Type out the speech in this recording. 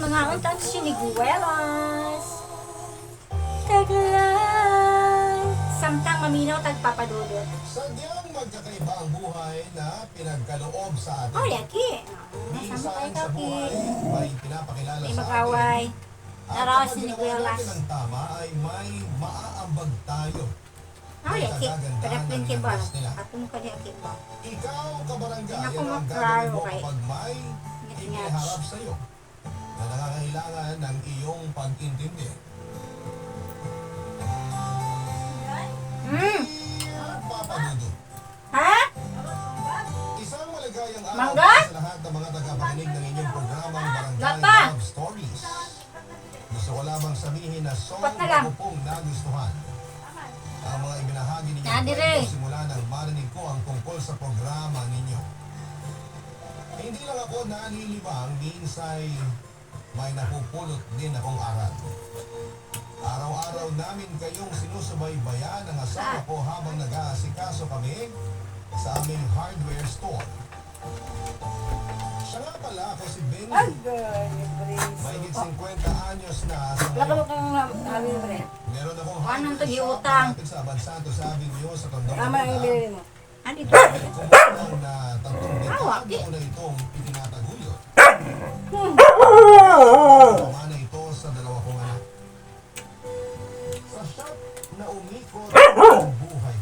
Mga untang siniguelas. Taglan. Samtang maminaw tagpapadudot. Sadyang magkakaiba ang buhay na pinagkaloob sa atin. Oh, yaki. Nasama Minsan kayo sa kaki. buhay, may pinapakilala May sa mag-away. atin. At Naraos kapag ni ginawa Niguelas. natin ang tama ay may maaambag tayo. Oh, yaki. Kagagandahan Padaplin ng ki ba? landas nila. Ato mo ka di aki ba? Ikaw, kabarangay, Hindi ako ano ang maklaro gagawin mo kapag may Ngat-ngat. iniharap sa iyo na nangangailangan ng iyong pag-intindi? Dear Papa Dudut, Ha? isang maligayang araw Mangga? para sa lahat ng mga tagapakinig ng inyong programang Barangay Lapa! Love Stories. Gusto ko lamang sabihin na Pat na sobrang lang. ko pong nagustuhan ang mga ibinahagi ninyong Nadire. kwento simula nang marinig ko ang tungkol sa programa ninyo. Hindi lang ako nalilibang, minsay may napupulot din akong aral. Araw-araw namin kayong sinusubaybayan ng asawa ko habang nag-aasikaso kami sa aming hardware store. Siya nga pala, ako si Benny. Ay, girl, Mahigit 50 anyos na sa Wala ka ngayon. ba kang namin, pre? Meron akong Anong hardware shop tag-iutang? malapit sa Abad Santos Avenue sa Tondo, Tama ang Manila. ibinili mo. Ah, dito. Kumulang na 3 Ah, dekada waki. ko na itong itinataguyod. Pamana ito sa dalawa kong anak. Sa shop na umikot ang buhay.